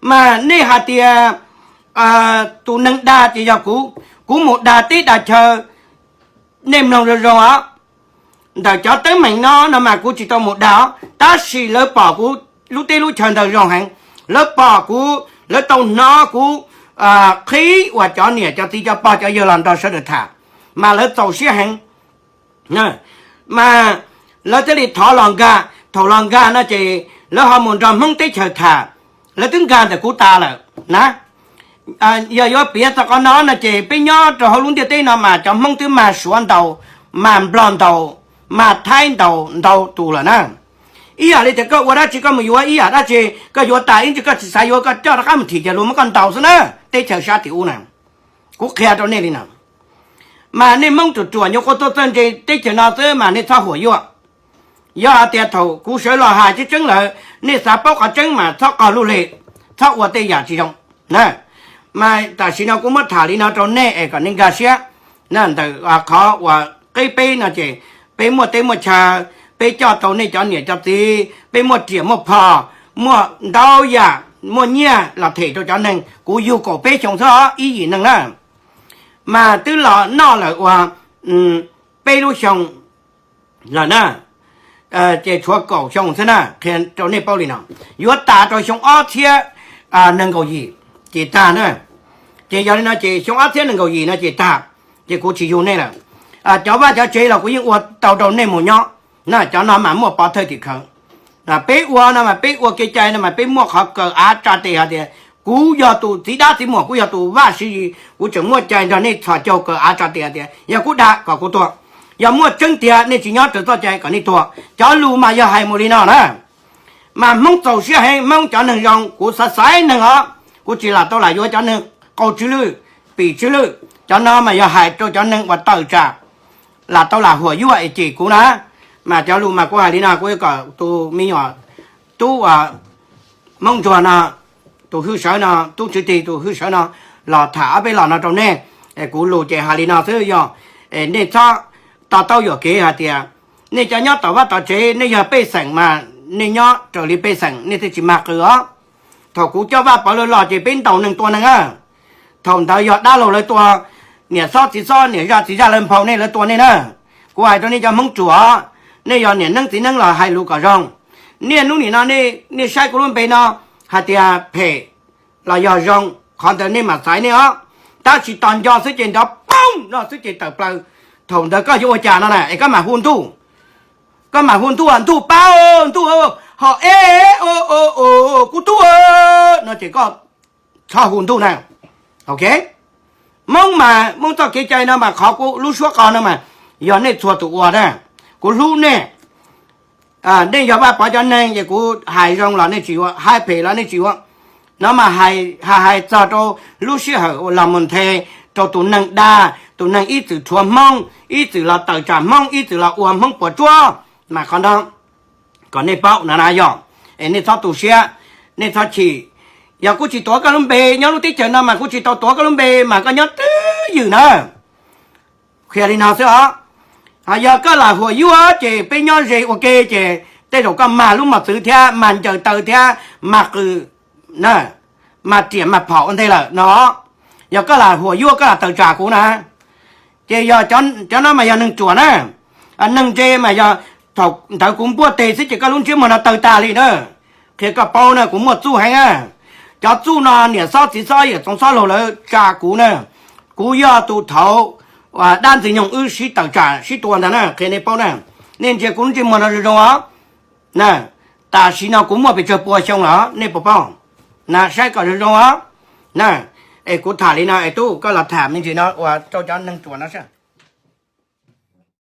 Mas nej hais tias tus neeg dag ces yog kuv, kuv mus dag teb dag chaw, nej mloog zoo zoo os. Ntawm cov teeb meem no no mas kuv tsis tau mus dag os, tab sis lawv pom kuv lub teb lub chaw ntawd zoo heev, lawv pom kuv, lawv tau hnov kuv qhib uas cov niam cov txiv cov pog cov yawg los nrog sawv daws tham, mas lawv txaus siab heev. Mas lawv thiaj li thov los nkag, thaum los nkag no ces lawv ho mus nrog Hmoob teb chaws tham, lawv twb nkag ntawm kuv tas lawm na. Yog yuav piav txog qhov no no ces peb nyob rau hauv lub ntiaj teb no mas cov Hmoob twb mag Suav ntaus, mag Nplog ntaus, mag Thaib ntaus ntau tus lawm na. Ib yam li tias koj ua dab tsi koj mus yuav ib yam dab tsi, koj yuav tas ib ntsis koj tsis xav yuav koj coj rov qab mus thim ces luag muab koj ntaus xwb na. Teb chaws sab tim ub na, kuv qhia rau nej li no. Mas nej Hmoob ruam ruam nyuam qhuav tuaj txawj ntse teb chaws no xwb mas nej txhob huam yuam. Yog hais tias thaum kuv sawv los hais tseeb tseeb lawm nej xav paub qhov tseeb mas txhob qog lub hli, txhob ua tej yam tsis zoo na. Mas tam sim no kuv muab tham li no rau nej es kom nej nkag siab. Ntawm qhov uas qeb peb no ces peb muaj teb muaj chaw, peb coj tau nej cov niam cov txiv, peb muaj riam muaj phom, muaj ntau yam, muaj nyiaj los them rau cov neeg. Kuv yug kaum peb xyoo xwb os, ib yim neeg na, mas twb los noj lawm ua peb lub xyoo lawm na, ces tshuav kaum xyoo xwb na. Qhia rau nej paub li no, yuav tas rau xyoo ob txhiab nees nkaum yim ces tag na. Ces yog li no ces xyoo ob txhiab nees nkaum yim no ces tag, ces kuv tsis yug nej lawm. Cov vaj cov tsev los kuv yeej ua tau rau nej mus nyob na, cov no mas muaj pov thawj tim khawv. Peb ua no mas peb ua kev cai no mas peb muaj qhov kaw av tsa tes hais tias kuv yog tus txiv dab txiv muam, kuv yog tus vaj siv zis, kuv tseem muaj cai nrog nej txhos caug kaw av tsa tes hais tias yog kuv dag kom kuv tuag, yog muaj tseeb tiag nej tsis nyob raws txoj cai kom nej tuag. Cov lus mas yog hais mus li no na. Mas Hmoob txaus siab heev, Hmoob cov neeg zoo, kuv xav xaiv neeg os, kuv tsis lam tau lam yuav cov neeg qau tsw lwj, pim tsw lwj. Cov no mas yog hais rau cov neeg uas tawm tsam lam tau lam huam yuam es cem kuv na. Mas cov lus mas kuv hais li no, kuv yuav kom tus me nyuam tub uas Hmoob Ntsuag no, tus hwj sawv no, tub Tswv Tig tus hwj sawv no los tham ob peb los no rau nej. Kuv lus ces hais li no xwb, yog nej txhob to taub yuam kev hais tias nej cov nyob tom vaj tom tsev, nej yog pej xeem mas nej nyob raws li pej xeem, nej thiaj tsis mag qws os. Thaum kuv coj Vaj Pov lawv los ces peb ntaus neeg tua neeg na. Thaum ntawd yog dab laug lawv tua, niam xob txiv xob, niam zaj txiv zaj lawv nphau nej, lawv tua nej na. Kuv hais rau nej cov Hmoob ruam, nej yog niam neeb txiv neeb los hais lus kom zoo. Niaj hnub nim no nej saib kuv lub npe no hais tias phem los yog zoo, qhov ntawd nej mam xaiv nej os. Tab sis tos nco xwb ces nrov poob no xwb ces tawm plaws. Thaum ntawd koj yuav ua cas no na es koj mam hu ntuj, koj mam hu ntuj, ntuj pab, ntuj ho e, kuv tub no ces koj txhob hu ntuj na. Ok, Hmoob mas Hmoob txoj kev cai no mas qhov kuv lub suab qog no mas yog nej txhua tus ua na. Kuv hlub nej, nej yog Vaj Pov cov neeg ces kuv hais zoo los nej tsis yuav, hais phem los nej tsis yuav. No mas hais hais txog rau lub sij hawm uas los mus nthe rau tus neeg dag, tus neeg ib txwm rhuav Hmoob, ib txwm los tawm tsam Hmoob, ib txwm los ua Hmoob puas tsuaj. Mas qhov no kom nej paub no na yog, es nej txhob tu siab, nej txhob chim. Yog kuv tsis tuav koj lub npe nyob lub teb chaws no mas kuv tsis tau tuav koj lub npe mas koj nyob twj ywm na. Qhia li no xwb os. Ho yog koj lam huam yuam ces peb nyob ze ua ke ces tej zaum koj mag lub mos txwv thiab mag ncaws taw thiab mag qws na, mag riam mag phom ua ntej lawm no. Yog koj lam huam yuam, koj lam tawm tsam kuv na, ces yog cov no mas yog neeg ruam na. Neeg ntse mas yog thaum ntawd kuv npuaj teg xwb ces koj lub ntsiab muag no tawg tag li na. Qhia koj paub na, kuv muaj txuj heev na. Cov txuj no niam xob txiv xob yawm txoov xob laug lawv tsa kuv na. Kuv yog tus thaud dab ntxwg nyoog wb sib tawm tsam sib tua ntag na, qhia nej paub na. Nej ntsia kuv lub ntsej muag no zoo zoo os. Na, tam sim no kuv muaj pes tsawg pua xyoo lawm nej puas paub? Na, saib kom zoo zoo os. Na, es kuv tham li no es tub koj los tham me ntsis no uas rau cov neeg ruam no saib.